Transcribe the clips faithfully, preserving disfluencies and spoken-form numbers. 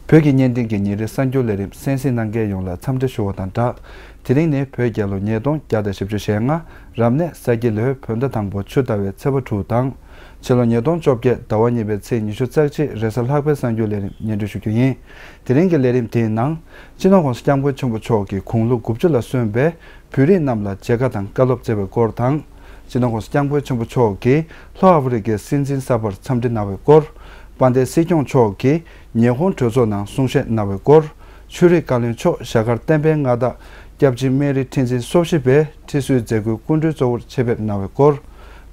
བོད་ཀྱི་བརྙན་འཕྲིན་གྱི་ཉིན་རེའི་གསར་འགྱུར་ལས་རིམ་གསན་གཟིགས་གནང་མཁན་ཡོངས་ལ་འཚམས་འདྲི་ཞུ་བ་དང་སྦྲགས། དེ་རིང་ནི་བོད་རྒྱལ་ལོ་ཉིས་སྟོང་བརྒྱ་དང་བཞི་བཅུ་ཞེ་ལྔ། རབ་གནས་ས་ཁྱི་ལོའི་བོད་ཟླ་དང་པོ་ཆུ་ཟླ་བའི་ཚེས་པ་དྲུག་དང་། ཕྱི་ལོ་ཉིས་སྟོང་བཅོ་བརྒྱད་ཟླ་བ་གཉིས་པའི་ཚེས་ཉི་ཤུ་རྩ་གཅིག་རེས་གཟའ་ལྷག་པའི་གསར་འགྱུར་ལས་རིམ་སྙན་སྒྲོན་ཞུ་རྒྱུ་ཡིན། དེ་རིང་གི་ལས་རིམ་དེའི་ནང་། སྤྱི་ནོར་༸གོང་ས་༸སྐྱབས་མགོན་ཆེན་པོ་མཆོག་གིས་དགུང་ལོ་དགུ་བཅུ་ལ་སོན་པའི་བོད་རིགས་རྣམས་ལ་མཇལ་ཁ་དང་བཀའ་སློབ་སྩལ་བའི་སྐོར་དང་། སྤྱི་ནོར་༸གོང་ས་༸སྐྱབས་མགོན་ཆེན་པོ་མཆོག་གིས་ལྷོ་ཨ་ཧྥེ་རི་ཁའི་སྲིད་འཛིན་གསར་པར་འཚམས་འདྲི་གནང་བའི་སྐོར། དཔལ་ལྡན་སྲིད་སྐྱོང་མཆོག་གིས་ཉི་ཧོང་གྲོས་ཚོགས་ནང་གསུང་བཤད་གནང་བའི་སྐོར། ཆོས་རིག་བཀའ་བློན་མཆོག་ཞྭ་དཀར་བསྟན་པའི་མངའ་བདག་སྐྱབས་རྗེ་སྨན་རི་ཁྲི་འཛིན་སོ་བཞི་པའི་ཁྲི་བསུའི་མཛད་སྒོའི་སྐུ་མགྲོན་གཙོ་བོར་ཆེད་ཕེབས་གནང་བའི་སྐོར།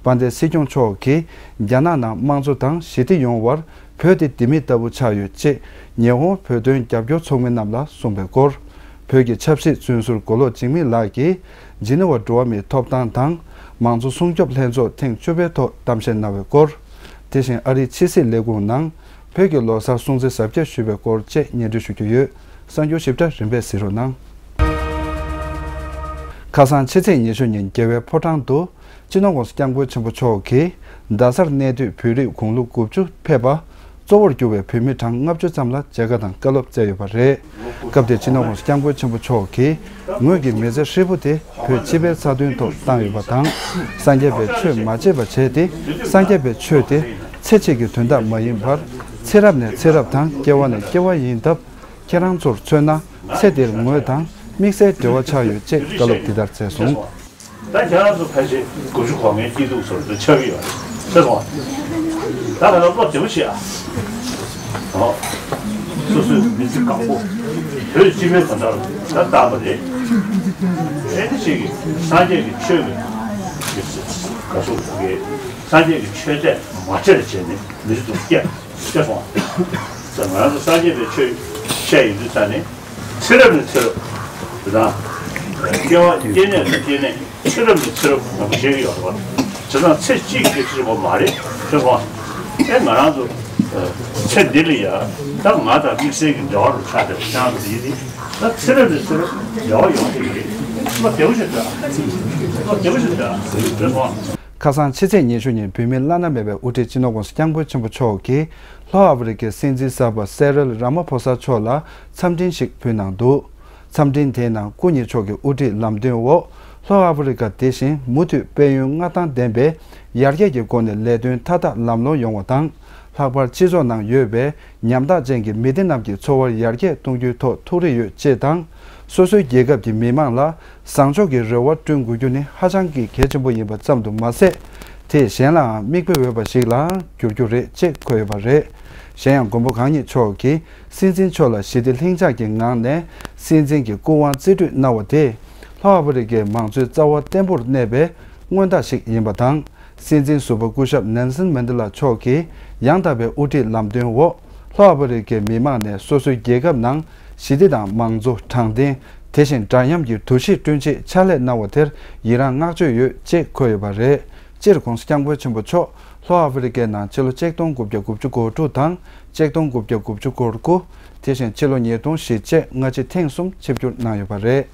དཔལ་ལྡན་སྲིད་སྐྱོང་མཆོག་གིས་རྒྱ་ནག་ནང་དམངས་གཙོ་དང་ཞི་བདེ་ཡོང་བར་བོད་དེ་ལྡེ་མིག་ལྟ་བུ་ཆགས་ཡོད་ཅེས་ཉི་ཧོང་བོད་དོན་རྒྱབ་སྐྱོར་ཚོགས་མི་རྣམས་ལ་གསུངས་པའི་སྐོར། བོད་ཀྱི་ཆབ་སྲིད་བཙོན་ཟུར་མགོ་ལོག་འཇིགས་མེད་ལགས་ཀྱིས་ཇི་ནི་ཝ་འགྲོ་བ་མིའི་ཐོབ་ཐང་དང་། མང་གཙོ་སྲུང་སྐྱོབ་ལྷན་ཚོགས་ཐེངས་བཅུ་པའི་ཐོག་གཏམ་བཤད་གནང་བའི་སྐོར། དེ་བཞིན་ཨ་རིའི་ཕྱི་སྲིད་ལས་ཁུངས་ནང་བོད་ཀྱི་ལོ་གསར་སྲུང་བརྩི་གཟབ་རྒྱས་ཞུས་པའི་སྐོར་བཅས་སྙན་སྒྲོན་ཞུ་རྒྱུ་ཡོད། གསར་འགྱུར་ཞིབ་ཕྲ་རིམ་པས་གཟིགས་རོགས་གནང་། ཁ་སང་ཕྱི་ཚེས་ཉི་ཤུ་ཉིན་རྒྱལ་བའི་ཕོ་བྲང་དུ། སྤྱི་ནོར་༸གོང་ས་༸སྐྱབས་མགོན་ཆེན་པོ་མཆོག་གིས་རྡ་སར་གནས་སྡོད་བོད་རིགས་དགུང་ལོ་དགུ་བཅུ་ཕེབས་པ་གཙོ་བོར་གྱུར་བའི་བོད་མི་གྲངས་ལྔ་བཅུ་ཙམ་ལ་མཇལ་ཁ་དང་བཀའ་སློབ་སྩལ་ཡོད་པ་རེད། སྐབས་དེར་སྤྱི་ནོར་༸གོང་ས་༸སྐྱབས་མགོན་ཆེན་པོ་མཆོག་གིས་ངོས་ཀྱི་མི་ཚེ་ཧྲིལ་པོ་དེ་བོད་སྤྱི་པའི་རྩ་དོན་ཐོག་བཏང་ཡོད་པ་དང་། སངས་རྒྱས་པའི་ཆོས་མ་བརྗེད་པ་བྱས་ཏེ། སངས་རྒྱས་པའི་ཆོས་དེ་ཚེ་གཅིག་གི་དོན་དག་མ་ཡིན་པར། ཚེ་རབས་ནས་ཚེ་རབས་དང་སྐྱེ་བ་ནས་སྐྱེ་བ་ཡིན་སྟབས། ཁྱེད་རང་ཚོར་མཚོན་ན་ཚེ་འདིར་ངོས་དང་དམིགས་བསལ་འབྲེལ་བ་ཆགས་ཡོད་ཅེས་བཀའ་སློབ་འདི་ལྟར་སྩལ་སོང་། ད་ཁྱེད་རང་ཚོ་ཕལ་ཆེར་དགུ་བཅུ་གོ་ལྔའི་སྐྱིད་སྡུག་ཚོར་དུ་ཆགས་ཀྱི་ཡོད་རེད། ཤེས་སོང་ང་། ད་ང་ཚོ་བློ་བདེ་པོ་བྱེད་ཨ། ཨོ། སོ་སོའི་མི་ཚེ་གང་པོ་བོད་སྤྱི་པའི་དོན་དག་ལ་ད་བཏང་བ་རེད། ཨེ་འདི་ཞིག་གིས་སངས་རྒྱས་ཀྱི་ཆོས་ཀྱི་ག་སོ་གི་སངས་རྒྱས་ཀྱི་ཆོས་དད་མ་བྱས་བྱས་ནས་མི་ཚེ་སྡུག་སྐྱེལ་ཤེས་སོང་ང་། ད་ང་ཚོ་སངས་རྒྱས་པའི་ཆོས་བཤད་ཡོང་དུས་ད་ནི། ཚེ་རབས་ནས་ཚེ་རབས་དང་། སྐྱེ་བ་སྐྱེ་གནས་ནས་སྐྱེ་གནས་ཚེ་རབས་ནས་ཚེ་རབས་ནང་བཞིན་ཡོད་རེད་བ། བྱས་ཙང་ཚེ་གཅིག་གི་ཚེ་བ་མ་རེད་ཤེས་སོང་། ཨེ་ང་རང་ཚོ་ཚེ་འདི་ལ་ཡ་ད་ང་དང་དམིགས་བསལ་གྱི་འབྲེལ་བ་རུ་ཆགས་བསྡད་པ་ཁྱེད་རང་ཚོ་ཡིན་ནི་ད་ཚེ་རབས་ནས་ཚེ་རབས་འབྲེལ་བ་ཡོང་གི་རེད། བློ་བདེ་པོ་ཞིག་འདུག་བློ་བདེ་པོ་ཞིག་འདུག་ཤེས་སོང་། ཁ་སང་ཕྱི་ཚེས་ཉི་ཤུ་ཉིན་བོད་མི་བླ་ན་མེད་པའི་དབུ་ཁྲིད་སྤྱི་ནོར་༸གོང་ས་༸སྐྱབས་མགོན་ཆེན་པོ་མཆོག་གིས་ལྷོ་ཨ་ཧྥེ་རི་ཁའི་སྲིད་འཛིན་གསར་པ་སེ་རིལ་ར་མ་ཕོ་ས་མཆོག་ལ་འཚམས་འཕྲིན་ཞིག་ཕུལ་གནང་འདུག་འཚམས་འཕྲིན་དེའི་ནང་སྐུ་ཉིད་མཆོག་གི་དབུ་ཁྲིད་ལམ་སྟོན་འོག་ལྷོ་ཨ་ཧྥེ་རི་ཁ་དེ་བཞིན་མུ་མཐུད་དཔལ་ཡོན་མངའ་ཐང་ལྡན་པའི་ཡར་རྒྱས་ཀྱི་སྒོ་ནས་ལས་དོན་མཐའ་དག་ལམ་ལྷོང་ཡོང་བ་དང་། ལྷག་པར་སྤྱི་ཚོགས་ནང་ཡོད་པའི་ཉམ་ཐག་ཅན་གྱི་མི་སྡེ་རྣམས་ཀྱི་འཚོ་བར་ཡར་རྒྱས་གཏོང་རྒྱུའི་ཐོག་ཐུགས་རེ་ཡོད་ཅེས་དང་། སོ་སོའི་རྒྱལ་ཁབ་ཀྱི་མི་དམངས་ལ་བཟང་ཕྱོགས་ཀྱི་རེ་བ་བསྐྲུན་དགོས་རྒྱུ་ནི་ཧ་ཅང་གི་གལ་ཆེན་པོ་ཡིན་པ་ཙམ་དུ་མ་ཟད། དེས་གཞན་ལའང་མིག་དཔེ་འོས་པ་ཞིག་ལ་འགྱུར་རྒྱུ་རེད་ཅེས་འཁོད་ཡོད་པ་རེད། གཞན་ཡང་མགོན་པོ་གང་ཉིད་མཆོག་གིས་སྲིད་འཛིན་མཆོག་ལ་ཞི་བདེ་ལྷིང་འཇགས་ཀྱི་ངང་ནས་སྲིད་འཛིན་གྱི་སྐུ་དབང་རྩིས་སྤྲོད་གནང་བ་དེ་ལྷོ་ཨ་ཧྥེ་རི་ཁའི་མང་གཙོའི་རྩ་བ་བརྟན་པོར་གནས་པའི་མངོན་རྟགས་ཤིག་ཡིན་པ་དང་། སྲིད་འཛིན་ཟུར་པ་སྐུ་ཞབས་ནེལ་སན་མན་དེ་ལ་མཆོག་གིས་ཡང་དག་པའི་དབུ་ཁྲིད་ལམ་སྟོན་འོག་ལྷོ་ཨ་ཧྥེ་རི་ཁའི་མི་དམངས་ནས་སོ་སོའི་རྒྱལ་ཁབ་ནང་ཞི་བདེ་དང་མང་གཙོ་དྲང་བདེན། དེ་བཞིན་འདྲ་མཉམ་གྱི་འདུ་ཤེས་བསྐྲུན་ཆེད་ཕྱག་ལས་གནང་བ་དེར་ཡི་རངས་བསྔགས་བརྗོད་ཡོད་ཅེས་འཁོད་ཡོད་པ་རེད། སྤྱིར་༸གོང་ས་༸སྐྱབས་མགོན་ཆེན་པོ་མཆོག་ལྷོ་ཨ་ཧྥེ་རི་ཁའི་ནང་ཕྱི་ལོ་ཆིག་སྟོང་དགུ་བརྒྱ་དགུ་བཅུ་གོ་དྲུག་དང་ཆིག་སྟོང་དགུ་བརྒྱ་དགུ་བཅུ་གོ་དགུ། དེ་བཞིན་ཕྱི་ལོ་ཉིས་སྟོང་བཞི་བཅས་སྔ་ཕྱི་ཐེངས་གསུམ་ཆིབས་བསྒྱུར་གནང་ཡོད་པ་རེད།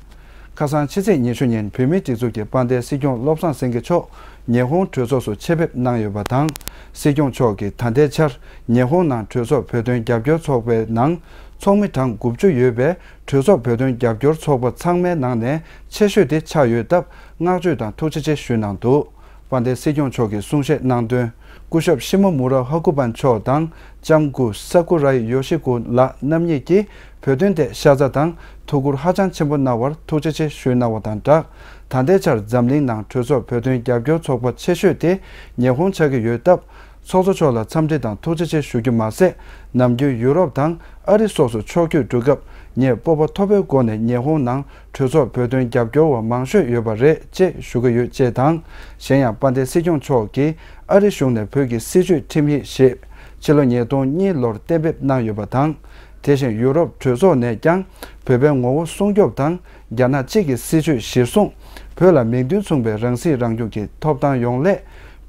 ཁ་སང་ཕྱི་ཚེས་ཉི་ཤུ་ཉིན་བོད་མིའི་སྒྲིག་འཛུགས་ཀྱི་དཔལ་ལྡན་སྲིད་སྐྱོང་བློ་བཟང་སེང་གེ་མཆོག་ཉི་ཧོང་གྲོས་ཚོགས་སུ་ཆེད་ཕེབས་གནང་ཡོད་པ་དང་། སྲིད་སྐྱོང་མཆོག་གིས་ད་ལྟའི་ཆར་ཉི་ཧོང་ནང་གྲོས་ཚོགས་བོད་དོན་རྒྱབ་སྐྱོར་ཚོགས་པའི་ནང་ཚོགས་མི་གྲངས་དགུ་བཅུ་ཡོད་པའི་གྲོས་ཚོགས་བོད་དོན་རྒྱབ་སྐྱོར་ཚོགས་པ་ཚང་མའི་ནང་ནས་ཆེ་ཤོས་དེ་ཆགས་ཡོད་སྟབས་བསྔགས་བརྗོད་དང་ཐུགས་རྗེ་ཆེ་ཞུས་གནང་འདུག་དཔལ་ལྡན་སྲིད་སྐྱོང་མཆོག་གིས་གསུང་བཤད་གནང་དོན། སྐུ་ཞབས་ཤི་མོ་མུ་ར་ཧ་ཀུ་པན་མཆོག་དང་ལྕམ་སྐུ་ས་ཀུ་རའི་ཡོ་ཤི་ཀུ་ལགས་རྣམ་གཉིས་ཀྱིས་བོད་དོན་ཐད་ཤ་ཚ་དང་ཐུགས་ཁུར་ཧ་ཅང་ཆེན་པོ་གནང་བར་ཐུགས་རྗེ་ཆེ་ཞུས་གནང་བ་དང་སྦྲགས། ད་ལྟའི་ཆར་འཛམ་གླིང་ནང་གྲོས་ཚོགས་བོད་དོན་རྒྱབ་སྐྱོར་ཚོགས་པ་ཆེ་ཤོས་དེ་ཉི་ཧོང་ཆགས་ཀྱི་ཡོད་སྟབས། ཚོགས་གཙོ་མཆོག་ལ་འཚམས་འདྲི་དང་ཐུགས་རྗེ་ཆེ་ཞུ་རྒྱུ་མ་ཟད། ནམ་རྒྱུན་ཡུ་རོབ་དང་ཨ་རི་སོགས་སུ་ཕྱོགས་བསྐྱོད་འགྲོ་སྐབས་ངས་སྤོབས་པ་མཐོ་པོའི་སྒོ་ནས་ཉི་ཧོང་ནང་གྲོས་ཚོགས་བོད་དོན་རྒྱབ་སྐྱོར་བ་མང་ཤོས་ཡོད་པ་རེད་ཅེས་ཞུ་གི་ཡོད་ཅེས་དང་། གཞན་ཡང་དཔལ་ལྡན་སྲིད་སྐྱོང་མཆོག་གིས་ཨ་རི་གཞུང་ནས་བོད་ཀྱི་སྲིད་བྱུས་ཁྲིམས་ཡིག་ཞེས་ཕྱི་ལོ་ཉིས་སྟོང་གཉིས་ལོར་གཏན་འབེབས་གནང་ཡོད་པ་དང་། དེ་བཞིན་ཡུ་རོབ་གྲོས་ཚོགས་ནས་ཀྱང་བོད་པའི་ངོ་བོ་སྲུང་སྐྱོབ་དང་། རྒྱ་ནག་གཅིག་གི་སྲིད་བྱུས་གཞིར་བཟུང་། བོད་ལ་མིང་དོན་མཚུངས་པའི་རང་སྲིད་རང་སྐྱོང་གི་ཐོབ་ཐང་ཡོང་སླད།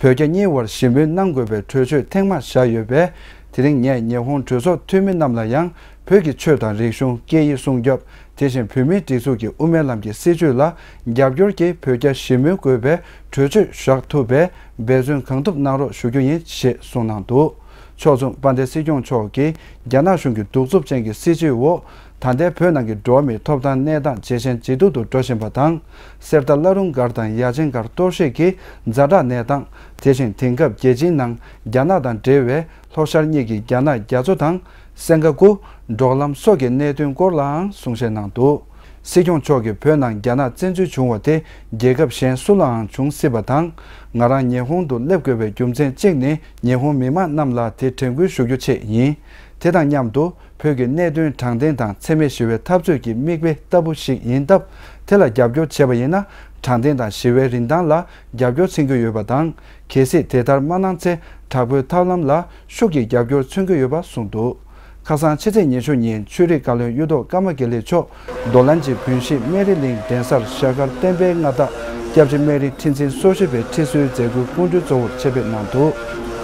བོད་རྒྱ་གཉིས་བར་ཞི་མོལ་གནང་དགོས་པའི་གྲོས་ཆོད་ཐེངས་མང་བཞག་ཡོད་པས། དེ་རིང་ངས་ཉི་ཧོང་གྲོས་ཚོགས་འཐུས་མི་རྣམས་ལ་ཡང་བོད་ཀྱི་ཆོས་དང་རིག་གཞུང་སྐད་ཡིག་སྲུང་སྐྱོབ། དེ་བཞིན་བོད་མིའི་སྒྲིག་འཛུགས་ཀྱི་དབུ་མའི་ལམ་གྱི་སྲིད་བྱུས་ལ་རྒྱབ་སྐྱོར་གྱིས་བོད་རྒྱ་ཞི་མོལ་དགོས་པའི་གྲོས་ཆོད་བཞག་ཐུབ་པའི་འབད་བརྩོན་གང་ཐུབ་གནང་རོགས་ཞུ་རྒྱུ་ཡིན་ཞེས་གསུངས་གནང་འདུག་ཕྱོགས་མཚུངས་དཔལ་ལྡན་སྲིད་སྐྱོང་མཆོག་གིས་རྒྱ་ནག་གཞུང་གི་གདུག་རྩུབ་ཅན་གྱི་སྲིད་བྱུས་འོག་ད་ལྟའི་བོད་ནང་གི་འགྲོ་བ་མིའི་ཐོབ་ཐང་གནས་སྟངས་ཇེ་ཞན་ཇེ་སྡུག་ཏུ་འགྲོ་བཞིན་པ་དང་། གསེར་རྟ་བླ་རུང་སྒར་དང་ཡ་ཆེན་སྒར་གཏོར་བཤིག་གི་ཛ་དྲག་གནས་སྟངས། དེ་བཞིན་དེང་སྐབས་རྒྱལ་སྤྱིའི་ནང་རྒྱ་ནག་དང་འབྲེལ་བའི་ལྷོ་ཤར་གཉིས་ཀྱི་རྒྱ་ནག་རྒྱ་མཚོ་དང་སེང་ག་གུ། འབྲོག་ལམ་སོགས་ཀྱི་གནད་དོན་སྐོར་ལའང་གསུང་བཤད་གནང་འདུག། སྲིད་སྐྱོང་མཆོག་གིས་བོད་ནང་རྒྱ་ནག་བཙན་འཛུལ་བྱུང་བ་དེ་རྒྱལ་ཁབ་གཞན་སུ་ལའང་འབྱུང་སྲིད་པ་དང་། ང་རང་ཉི་ཧོང་དུ་སླེབས་དགོས་པའི་རྒྱུ་མཚན་གཅིག་ནི་ཉི་ཧོང་མི་མང་རྣམས་ལ་དེ་དྲན་སྐུལ་ཞུ་རྒྱུ་ཆེད་ཡིན། དེ་དང་མཉམ་དུ་བོད་ཀྱི་གནད་དོན་དྲང་བདེན་དང་འཚེ་མེད་ཞི་བའི་འཐབ་རྩོད་ཀྱི་མིག་དཔེ་ལྟ་བུ་ཞིག་ཡིན་སྟབས། དེ་ལ་རྒྱབ་སྐྱོར་བྱས་པ་ཡིན་ན། དྲང་བདེན་དང་ཞི་བའི་རིན་ཐང་ལ་རྒྱབ་སྐྱོར་མཚོན་གྱི་ཡོད་པ་དང་། གལ་སྲིད་དེ་ལྟར་མ་གནང་ཚེ། དྲག་པོའི་ཐབས་ལམ་ལ་ཤུགས་ཀྱིས་རྒྱབ་སྐྱོར་མཚོན་གྱི་ཡོད་པ་གསུངས་འདུག། ཁ་སང་ཕྱི་ཚེས་ཉི་ཤུ་ཉིན་ཆོས་རིག་བཀའ་བློན་གཡུ་ཐོག་ཀརྨ་དགེ་ལེགས་མཆོག་རྡོ་ལན་གྱི་བོན་གཞིས་སྨན་རི་གླིང་གདན་སར་ཤར་སྒར་བསྟན་པའི་མངའ་བདག་སྐྱབས་རྗེ་སྨན་རི་ཁྲི་འཛིན་སོ་བཞི་པའི་ཁྲི་གསོལ་མཛད་སྒོའི་སྐུ་མགྲོན་གཙོ་བོར་ཆེད་ཕེབས་གནང་འདུག།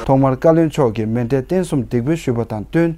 ཐོག་མར་བཀའ་བློན་མཆོག་གིས་མཎྜལ་རྟེན་གསུམ་འདེགས་འབུལ་ཞུས་པ་དང་བསྟུན།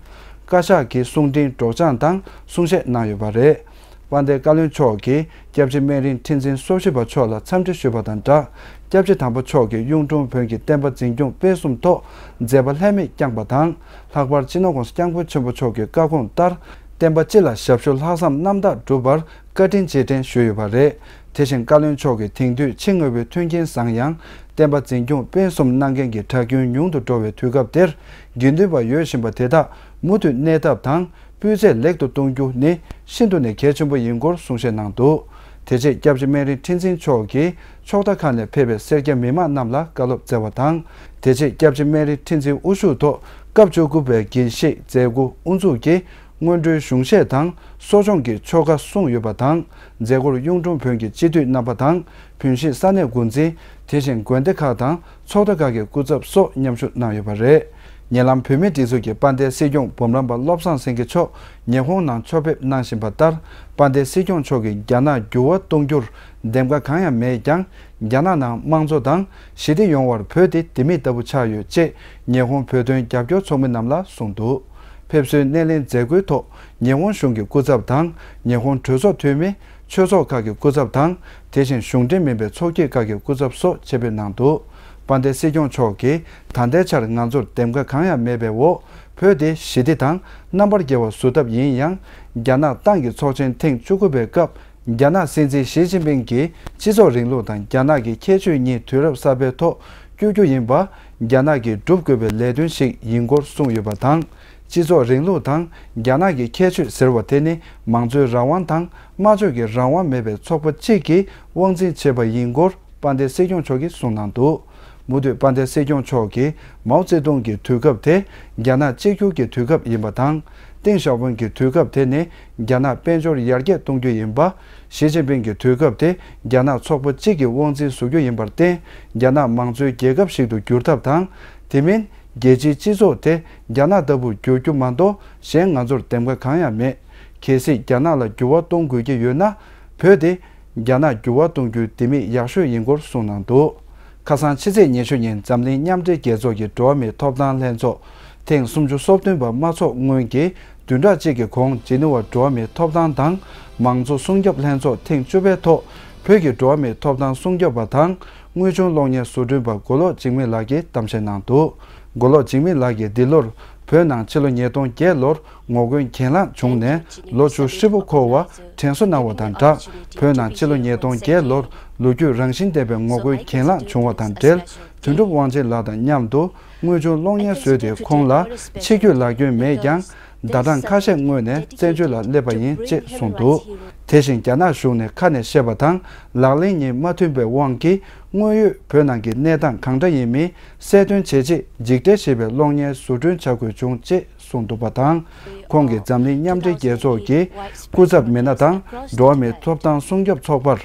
བཀའ་ཤག་གི་གསུང་འཕྲིན་སྒྲོག་སྦྱང་དང་གསུང་བཤད་གནང་ཡོད་པ་རེད། དཔལ་ལྡན་བཀའ་བློན་མཆོག་གིས་སྐྱབས་རྗེ་སྨན་རི་ཁྲི་འཛིན་སོ་བཞི་པ་མཆོག་ལ་འཚམས་འདྲི་ཞུས་པ་དང་སྦྲགས། སྐྱབས་རྗེ་དམ་པ་མཆོག་གིས་གཡུང་དྲུང་བོན་གྱི་བསྟན་པ་འཛིན་སྐྱོང་སྤེལ་གསུམ་ཐོག་མཛད་པ་ལྷད་མེད་བསྐྱངས་པ་དང་། ལྷག་པར་སྤྱི་ནོར་༸གོང་ས་༸སྐྱབས་མགོན་ཆེན་པོ་མཆོག་གི་བཀའ་དགོངས་ལྟར། བསྟན་པ་སྤྱི་ལ་ཞབས་ཞུ་ལྷག་བསམ་རྣམ་དག་བསྒྲུབ་པར་བཀའ་དྲིན་རྗེས་དྲན་ཞུས་ཡོད་པ་རེད། དེ་བཞིན་བཀའ་བློན་མཆོག་གིས་དེང་དུས་ཕྱི་དངོས་པོའི་མཐུན་རྐྱེན་བཟང་ཡང་། བསྟན་པ་འཛིན་སྐྱོང་སྤེལ་གསུམ་གནང་མཁན་གྱི་གྲྭ་རྒྱུན་ཉུང་དུ་འགྲོ་བའི་དུས་སྐབས་དེར། དགེ་འདུན་པ་ཡོད་བཞིན་པ་དེ་དག་མུ་མཐུད་གནས་ཐབས་དང་། སྤུས་ཚད་ལེགས་སུ་གཏོང་རྒྱུ་ནི་ཤིན་ཏུ་ནས་གལ་ཆེན་པོ་ཡིན་སྐོར་གསུང་བཤད་གནང་འདུག། དེ་རྗེས་སྐྱབས་རྗེ་སྨན་རི་ཁྲི་འཛིན་མཆོག་གིས་ཕྱོགས་མཐའ་ཁག་ནས་ཕེབས་པའི་སེར་སྐྱ་མི་མང་རྣམས་ལ་བཀའ་སློབ་སྩལ་བ་དང་། དེ་རྗེས་སྐྱབས་རྗེ་སྨན་རི་ཁྲི་འཛིན་དབུ་བཞུགས་ཐོག་སྐབས་བཅུ་དགུ་པའི་དགེ་བཤེས་མཛད་སྒོ་དབུ་འཛུགས་ཀྱིས་སྔོན་འགྲོའི་གཞུང་བཤད་དང་གསོ་སྦྱོང་གི་ཆོ་ག་གསུངས་ཡོད་པ་དང་། མཛད་སྒོར་གཡུང་དྲུང་བོན་གྱི་སྤྱི་འཐུས་རྣམ་པ་དང་། བོན་གཞིས་ས་གནས་འགོ་འཛིན། དེ་བཞིན་དགོན་སྡེ་ཁག་དང་ཚོགས་སྡེ་ཁག་གི་སྐུ་ཚབ་སོགས་མཉམ་ཞུགས་གནང་ཡོད་པ་རེད། ཉེ་ལམ་བོད་མིའི་སྒྲིག་འཛུགས་ཀྱི་དཔལ་ལྡན་སྲིད་སྐྱོང་འབུམ་རམས་པ་བློ་བཟང་སེང་གེ་མཆོག་ཉི་ཧོང་ནང་ཕྱོགས་ཕེབས་གནང་བཞིན་པ་ལྟར། དཔལ་ལྡན་སྲིད་སྐྱོང་མཆོག་གིས་རྒྱ་ནག་འགྱུར་བ་གཏོང་རྒྱུར་འདེམས་ཀ་གང་ཡང་མེད་ཀྱང་། རྒྱ་ནག་ནང་དམངས་གཙོ་དང་ཞི་བདེ་ཡོང་བར་བོད་དེ་ལྡེ་མིག་ལྟ་བུ་ཆགས་ཡོད་ཅེས་ཉི་ཧོང་བོད་དོན་རྒྱབ་སྐྱོར་ཚོགས་མི་རྣམས་ལ་གསུངས་འདུག། ཕེབས་བསུའི་སྣེ་ལེན་མཛད་སྒོའི་ཐོག་ཉི་ཧོང་གཞུང་གི་སྐུ་ཚབ་དང་། ཉི་ཧོང་གྲོས་ཚོགས་འཐུས་མི། ཆོས་ཚོགས་ཁག་གི་སྐུ་ཚབ་དང་། དེ་བཞིན་གཞུང་འབྲེལ་མིན་པའི་ཚོགས་སྐྱིད་ཁག་གི་སྐུ་ཚབ་སོགས་ཆེད་ཕེབས་གནང་འདུག། དཔལ་ལྡན་སྲིད་སྐྱོང་མཆོག་གིས་ད་ལྟའི་ཆར་ང་ཚོར་འདེམས་ཀ་གང་ཡང་མེད་པའི་འོག་བོད་དེ་ཞི་བདེ་དང་རྣམ་པར་རྒྱལ་བ་བཟོ་ཐབས་ཡིན་ཡང་། རྒྱ་ནག་ཏང་གི་ཚོགས་ཆེན་ཐེངས་བཅུ་དགུ་པའི་སྐབས། རྒྱ་ནག་སྲིད་འཛིན་ཞི་ཅིན་ཕིང་གིས་སྤྱི་ཚོགས་རིང་ལུགས་དང་རྒྱ་ནག་གི་ཁྱད་ཆོས་གཉིས་དུས་རབས་གསར་པའི་ཐོག་བསྐྱོད་རྒྱུ་ཡིན་པ། རྒྱ་ནག་གིས་བསྒྲུབ་དགོས་པའི་ལས་དོན་ཞིག་ཡིན་སྐོར་གསུངས་ཡོད་པ་དང་། སྤྱི་ཚོགས་རིང་ལུགས་དང་རྒྱ་ནག་གི་ཁྱད་ཆོས་ཟེར་བ་དེ་ནི་མང་གཙོའི་རང་དབང་དང་སྨྲ་བརྗོད་ཀྱི་རང་དབང་མེད་པའི་ཚོགས་པ་གཅིག་གིས་དབང་འཛིན་བྱས་པ་ཡིན་སྐོར་དཔལ་ལྡན་སྲིད་སྐྱོང་མཆོག་གིས་གསུངས་གནང་འདུག། མུ་མཐུད་དཔལ་ལྡན་སྲིད་སྐྱོང་མཆོག་གིས་མའོ་ཙེ་ཏུང་གི་དུས་སྐབས་དེ་རྒྱ་ནག་གཅིག་གྱུར་གྱི་དུས་སྐབས་ཡིན་པ་དང་། ཏེང་ཞའོ་ཕིང་གི་དུས་སྐབས་དེ་ནི་རྒྱ་ནག་དཔལ་འབྱོར་ཡར་རྒྱས་གཏོང་རྒྱུ་ཡིན་པ། ཞི་ཅིན་ཕིང་གི་དུས་སྐབས་དེ་རྒྱ་ནག་ཚོགས་པ་གཅིག་གི་དབང་འཛིན་བཟོ་རྒྱུ་ཡིན་པར་བརྟེན། རྒྱ་ནག་མང་གཙོའི་རྒྱལ་ཁབ་ཞིག་ཏུ་འགྱུར་ཐབས་དང་། དེ་མིན། རྒྱལ་སྤྱིའི་སྤྱི་ཚོགས་དེ་རྒྱ་ནག་ལྟ་བུར་འགྱུར་རྒྱུ་མ་གཏོགས་གཞན་ང་ཚོར་འདེམས་ཀ་གང་ཡང་མེད། གལ་སྲིད་རྒྱ་ནག་ལ་འགྱུར་བ་གཏོང་དགོས་ཀྱི་ཡོད་ན། བོད་དེ་རྒྱ་ནག་འགྱུར་བ་གཏོང་རྒྱུའི་ལྡེ་མིག་ཡག་ཤོས་ཡིན་སྐོར་གསུངས་གནང་འདུག། ཁ་སང་ཕྱི་ཚེས་ཉི་ཤུ་ཉིན་འཛམ་གླིང་མཉམ་འབྲེལ་རྒྱལ་ཚོགས་ཀྱི་འགྲོ་བ་མིའི་ཐོབ་ཐང་ལྷན་ཚོགས་ཐེངས་སུམ་ཅུ་སོ་བདུན་པ་མ་འཚོགས་སྔོན་གྱི་བདུན་ཕྲག་གཅིག་གི་གོང་ཇི་ནི་ཝ་འགྲོ་བ་མིའི་ཐོབ་ཐང་དང་མང་གཙོ་སྲུང་སྐྱོབ་ལྷན་ཚོགས་ཐེངས་བཅུ་པའི་ཐོག་བོད་ཀྱི་འགྲོ་བ་མིའི་ཐོབ་ཐང་སྲུང་སྐྱོབ་པ་དང་། དངོས་བྱུང་གློག་བརྙན་བཟོ་སྐྲུན་པ་མགོ་ལོག་འཇིགས་མེད་ལགས་ཀྱིས་གཏམ་བཤད་གནང་འདུག། མགོ་ལོག་འཇིགས་མེད་ལགས་ཀྱིས་འདི་ལོར་བོད་ནང་ཕྱི་ལོ་ཉིས་སྟོང་བརྒྱད་ལོར་ངོ་རྒོལ་གྱེན་ལངས་བྱུང་ནས་ལོ་བཅུ་ཧྲིལ་པོ་འཁོར་བ་དྲན་གསོ་གནང་བ་དང་སྦྲགས། བོད་ནང་ཕྱི་ལོ་ཉིས་སྟོང་བརྒྱད་ལོར་ལོ་རྒྱུས་རང་བཞིན་ལྡན་པའི་ངོ་རྒོལ་གྱེན་ལངས་བྱུང་བ་དང་འབྲེལ། དོན་གྲུབ་དབང་ཆེན་ལགས་དང་མཉམ་དུ་དངོས་བྱུང་གློག་བརྙན་བཟོས་ཏེ་ཁོང་ལ་ཕྱི་སྐྱོད་ལ་སྐྱོན་མེད་ཀྱང་། ཟླ་གྲངས་ཁ་ཤས་སྔོན་ནས་བཙན་བྱོལ་ལ་སླེབས་པ་ཡིན་ཅེས་གསུངས་འདུག། དེ་བཞིན་རྒྱ་ནག་གཞུང་ནས་ཁ་ནས་བཤད་པ་དང་ལག་ལེན་གཉིས་མ་མཐུན་པའི་དབང་གིས་དངོས་ཡོད་བོད་ནང་གི་གནས་སྟངས་གང་འདྲ་ཡིན་མིན་གསལ་སྟོན་བྱེད་ཆེད་འཇིགས་བྲལ་ཞེས་པའི་གློག་བརྙན་བཟོ་སྐྲུན་བྱ་དགོས་བྱུང་ཅེས་གསུངས་འདུག་པ་དང་། ཁོང་གིས་འཛམ་གླིང་མཉམ་འབྲེལ་རྒྱལ་ཚོགས་ཀྱི་སྐུ་ཚབ་མི་སྣ་དང་འགྲོ་བ་མིའི་ཐོབ་ཐང་སྲུང་སྐྱོབ་ཚོགས་པར།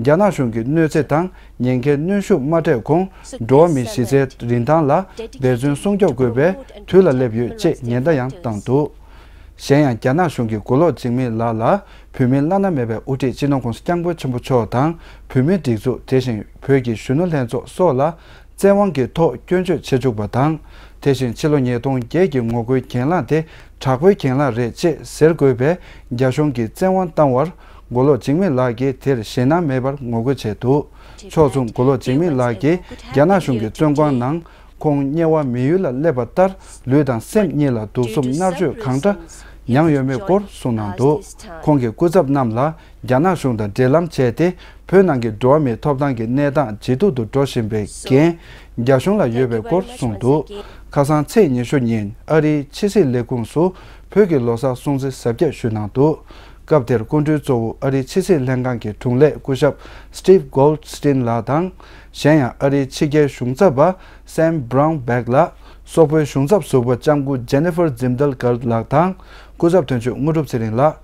རྒྱ་ནག་གཞུང་གི་གནོད་འཚེ་དང་ཉེན་ཁའི་གནོན་ཤུགས་མ་སྤྲད་གོང་། འགྲོ་བ་མིའི་གཞི་རྩའི་རིན་ཐང་ལ་འབད་བརྩོན་སྲུང་སྐྱོབ་དགོས་པའི་དུས་ལ་སླེབས་ཡོད་ཅེས་ཉེན་བརྡ་ཡང་བཏང་འདུག། གཞན་ཡང་རྒྱ་ནག་གཞུང་གིས་མགོ་ལོག་འཇིགས་མེད་ལགས་ལ་བོད་མིའི་བླ་ན་མེད་པའི་དབུ་ཁྲིད་སྤྱི་ནོར་༸གོང་ས་༸སྐྱབས་མགོན་ཆེན་པོ་མཆོག་དང་བོད་མིའི་སྒྲིག་འཛུགས། དེ་བཞིན་བོད་ཀྱི་གཞོན་ནུ་ལྷན་ཚོགས་སོགས་ལ། བཙན་དབང་གི་ཐོག་སྐྱོན་བརྗོད་བྱེད་བཅུག་པ་དང་། དེ་བཞིན་ཕྱི་ལོ་ཉིས་སྟོང་བརྒྱད་ཀྱི་ངོ་རྒོལ་གྱེན་ལངས་དེ་དྲག་པོའི་གྱེན་ལངས་རེད་ཅེས་ཟེར་དགོས་པའི་རྒྱ་གཞུང་གིས་བཙན་དབང་བཏང་བར་མགོ་ལོག་འཇིགས་མེད་ལགས་ཀྱིས་དེར་ཞེད་སྣང་མེད་པར་ངོ་རྒོལ་བྱས་འདུག། ཕྱོགས་མཚུངས་མགོ་ལོག་འཇིགས་མེད་ལགས་ཀྱིས་རྒྱ་ནག་གཞུང་གི་བཙོན་ཁང་ནང་ ཁོང་དམྱལ་བ་མི་ཡུལ་ལ་སླེབས་པ་ལྟར་ལུས་དང་སེམས་གཉིས་ལ་སྡུག་སྲོག་མནར་གཅོད་གང་འདྲ་མྱངས་ཡོད་མེད་སྐོར་གསུངས་གནང་འདུག་ཁོང་གིས་སྐུ་ཚབ་རྣམས་ལ་རྒྱ་ནག་གཞུང་དང་འབྲེལ་ལམ་བྱས་ཏེ། བོད་ནང་གི་འགྲོ་བ་མིའི་ཐོབ་ཐང་གི་གནས་སྟངས་ཇེ་སྡུག་ཏུ་འགྲོ་བཞིན་པའི་འགན་རྒྱ་གཞུང་ལ་ཡོད་པའི་སྐོར་གསུངས་འདུག་ཁ་སང་ཚེས་ཉི་ཤུ་ཉིན་ཨ་རིའི་ཕྱི་སྲིད་ལས་ཁུངས་སུ་བོད་ཀྱི་ལོ་གསར་སྲུང་བརྩི་གཟབ་རྒྱས་ཞུས་གནང་འདུག་སྐབས་དེར་སྐུ་མགྲོན་གཙོ་བོ་ཨ་རིའི་ཕྱི་སྲིད་ལྷན་ཁང་གི་དྲུང་ལས་སྐུ་ཞབས་Steve Goldstein་ལགས་དང་། གཞན་ཡང་ཨ་རིའི་ཕྱི་རྒྱལ་གཞུང་ཚབ་པ་Sam Brownback་ལགས། སོག་པོའི་གཞུང་ཚབ་ཟུར་པ་ལྕམ་སྐུ་Jennifer Zimdalgeld་ལགས་དང་། སྐུ་ཚབ་དོན་གཅོད་དངོས་གྲུབ་ཚེ་རིང་ལགས།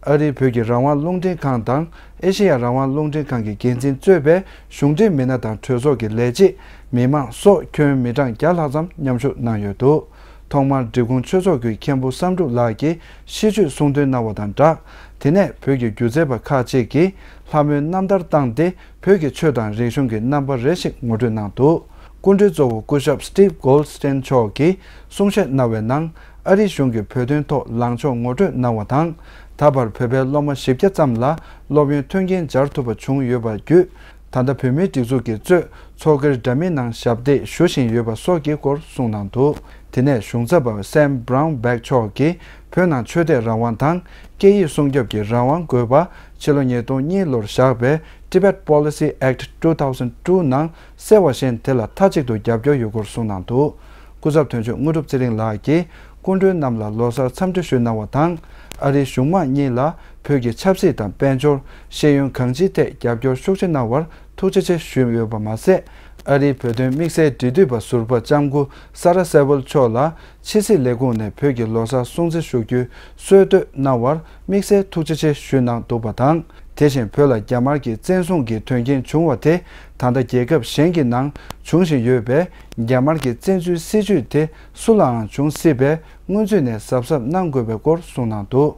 ཨ་རིའི་བོད་ཀྱི་རང་དབང་རླུང་འཕྲིན་ཁང་དང་ཨེ་ཤེ་ཡ་རང་དབང་རླུང་འཕྲིན་ཁང་གི་འགན་འཛིན་གཙོས་པའི་གཞུང་འབྲེལ་མི་སྣ་དང་གྲོས་ཚོགས་ཀྱི་ལས་བྱེད། མི་མང་སོགས་ཁྱོན་མི་གྲངས་བརྒྱ་ལྷག་ཙམ་མཉམ་ཞུགས་གནང་ཡོད་འདུག་ཐོག་མར་འབྲི་གུང་ཆོས་ཚོགས་ཀྱི་མཁན་པོ་བསམ་གྲུབ་ལགས་ཀྱིས་ཤིས་བརྗོད་གསུང་འདོན་གནང་བ་དང་སྦྲགས། དེ་ནས་བོད་ཀྱི་སྒྱུ་རྩལ་པ་ཁག་ཅིག་གིས་ལྷ་མོའི་རྣམ་ཐར་བཏང་སྟེ། བོད་ཀྱི་ཆོས་དང་རིག་གཞུང་གི་རྣམ་པ་རེ་ཞིག་ངོ་སྤྲོད་གནང་འདུག་སྐུ་མགྲོན་གཙོ་བོ་སྐུ་ཞབས་Steve Goldstein་མཆོག་གིས་གསུང་བཤད་གནང་བའི་ནང་། ཨ་རིའི་གཞུང་གིས་བོད་དོན་ཐོག་ལངས་ཕྱོགས་ངོ་སྤྲོད་གནང་བ་དང་། ད་བར་བོད་པའི་སློབ་མ་བཞི་བརྒྱ་ཙམ་ལ་སློབ་ཡོན་མཐུན་རྐྱེན་སྦྱར་ཐུབ་པ་བྱུང་ཡོད་པ་བརྒྱུད། ད་ལྟ་བོད་མིའི་སྒྲིག་འཛུགས་ཀྱིས་གཙོས་ཚོགས་སྒེར་འདྲ་མིན་ནང་ཞབས་འདེགས་ཞུ་བཞིན་ཡོད་པ་སོགས་ཀྱི་སྐོར་གསུངས་གནང་འདུག་དེ་ནས་གཞུང་ཚབ་པ་Sam Brownback་མཆོག་གིས་བོད་ནང་ཆོས་དད་རང་དབང་དང་སྐད་ཡིག་སྲུང་སྐྱོབ་ཀྱི་རང་དབང་དགོས་པ། ཕྱི་ལོ་ཉིས་སྟོང་གཉིས་ལོར་བཞག་པའི་Tibet Policy Act two thousand two་ནང་གསལ་བ་བཞིན་དེ་ལ་མཐའ་གཅིག་ཏུ་རྒྱབ་སྐྱོར་ཡོད་སྐོར་གསུངས་གནང་འདུག་སྐུ་ཚབ་དོན་གཅོད་དངོས་གྲུབ་ཚེ་རིང་ལགས་ཀྱིས་སྐུ་མགྲོན་རྣམས་ལ་ལོ་གསར་འཚམས་འདྲི་ཞུས་གནང་བ་དང་། ཨ་རིའི་གཞུང་མང་གཉིས་ལ་བོད་ཀྱི་ཆབ་སྲིད་དང་དཔལ་འབྱོར། ཤེས་ཡོན་གང་ཅིའི་ཐད་རྒྱབ་སྐྱོར་ཤུགས་ཆེ་གནང་བར་ཐུགས་རྗེ་ཆེ་ཞུས་ཡོད་པ་མ་ཟད། ཨ་རིའི་བོད་དོན་དམིགས་བསལ་འབྲེལ་མཐུད་པ་ཟུར་པ་ལྕམ་སྐུ་Sara Sewell་མཆོག་ལ་ཕྱི་སྲིད་ལས་ཁུངས་ནས་བོད་ཀྱི་ལོ་གསར་སྲུང་བརྩི་ཞུ་རྒྱུའི་གསོལ་སྟོན་གནང་བར་དམིགས་བསལ་ཐུགས་རྗེ་ཆེ་ཞུས་གནང་འདུག་པ་དང་། དེ་བཞིན་བོད་ལ་རྒྱ་དམར་གྱི་བཙན་བཟུང་གི་དོན་རྐྱེན་བྱུང་བ་དེ་ད་ལྟ་རྒྱལ་ཁབ་གཞན་གྱི་ནང་འབྱུང་བཞིན་ཡོད་པས། རྒྱ་དམར་གྱི་བཙན་འཛུལ་སྲིད་བྱུས་དེ་སུ་ལའང་འབྱུང་སྲིད་པས། སྔོན་ཚུད་ནས་གཟབ་གཟབ་གནང་དགོས་པའི་སྐོར་གསུངས་གནང་འདུག་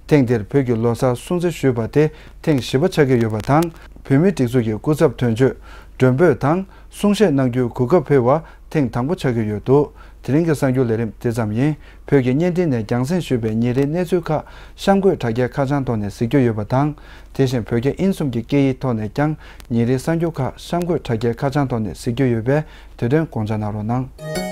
ཐེངས་འདིར་བོད་ཀྱི་ལོ་གསར་སྲུང་བརྩི་ཞུས་པ་དེ་ཐེངས་བཞི་པ་ཆགས་ཀྱི་ཡོད་པ་དང་། བོད་མིའི་སྒྲིག་འཛུགས་ཀྱི་སྐུ་ཚབ་དོན་གཅོད་མགྲོན་འབོད་དང་གསུང་བཤད་གནང་རྒྱུའི་གོ་སྐབས་ཕུལ་བ་ཐེངས་དང་པོ་ཆགས་ཀྱི་ཡོད་འདུག་དེ་རིང་གི་གསར་འགྱུར་ལས་རིམ་དེ་ཙམ་ཡིན། བོད་ཀྱི་བརྙན་འཕྲིན་ནས་རྒྱང་སྲིང་ཞུས་པའི་ཉིན་རེའི་གནས་ཚུལ་ཁག་གཤམ་འཁོད་དྲ་རྒྱའི་ཁ་བྱང་ཐོག་ནས་གཟིགས་རྒྱུ་ཡོད་པ་དང་། དེ་བཞིན་བོད་རྒྱ་དབྱིན་གསུམ་གྱི་སྐད་ཡིག་ཐོག་ནས་ཀྱང་ཉིན་རེའི་གསར་འགྱུར་ཁག་གཤམ་འཁོད་དྲ་རྒྱའི་ཁ་བྱང་ཐོག་ནས་གཟིགས་རྒྱུ་ཡོད་པས། དེ་དོན་དགོངས་འཇགས་གནང་རོགས་གནང་།